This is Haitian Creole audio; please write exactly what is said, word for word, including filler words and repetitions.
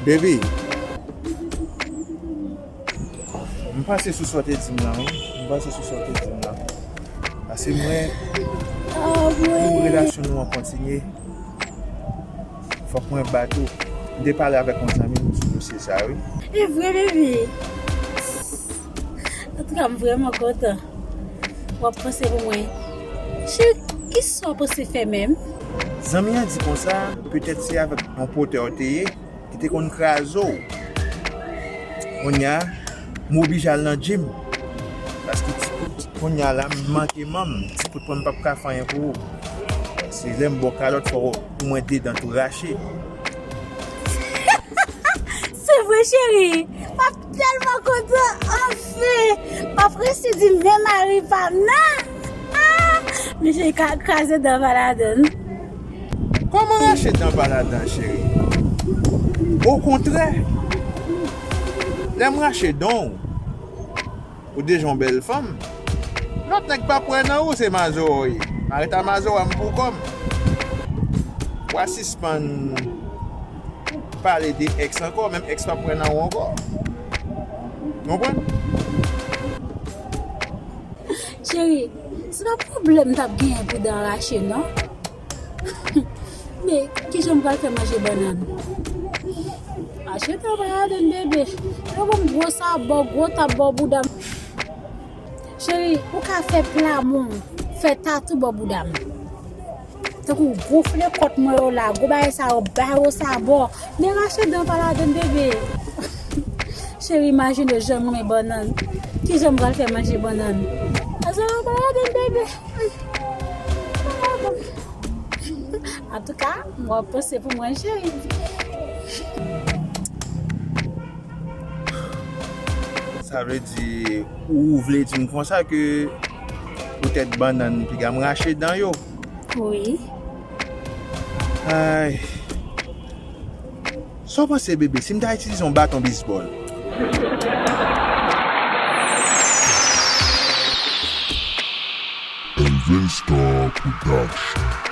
Baby, m panse sou sa w te di m lan, wi. M panse sou sa w te di m lan. Paske mwen, pou relasyon nou an kontinye, fòk mwen bat ou. M te pale avèk yon zanmi m sou dosye sa, wi. E vre, baby. Antouka, m vrèman kontan. W ap panse pou mwen. Cheri, kisa w panse fè menm? Zanmi an di konsa, petèt se avèk yon potè w te ye, ki te konn kraze w. Kounye a, m oblije al nan gym. Paske ti kout, kounye a la, m manke manm. Ti kout pwen m p ap ka fè anyen pou ou. Se lè m ba w kalòt, fò pou mwen de dan tou rache. Se vre, cheri. M ap tèlman kontan. Anfen, m ap resi di men mari pa m nan. Ah! Men cheri ka kraze dan pa ladann. Kòman rache dan pa ladan, cheri? Okontrè, lè m rache dan w, ou deja yon bèl fanm. Lòt nèg p ap wè nan ou se mazora w ye. Marita mazora m pou kò m. W a sispann pale de ex ankò, menm ex p ap wè nan ou ankò. Ou konprann? Cheri, se pa pwoblèm m t ap genyen pou dan rache, non. Men, kijan m pral fè manje bannann? Rache dan pa ladann, bebe. Yo ban m gwo sabò, gwo tap bò bouda m. Cheri, ou ka fè plamon, fè tatou bò bouda m. Tankou gwo flekòt mwen yo la, gwo bagay sa yo, ba yo sabò. Men rache dan pa ladann, bebe. Cheri, imajine w jan m renmen bannann. Kijan m pral fè manje bannann? Rache dan pa ladann, bebe. Antouka, m ap panse pou mwen, cheri. Sa vle di, ou vle di m konsa ke poutèt bannann piga m rache dan yo? Wi. Ay. Sa w panse, bebe, si m ta itilize yon baton bisbòl? Elven Star Production.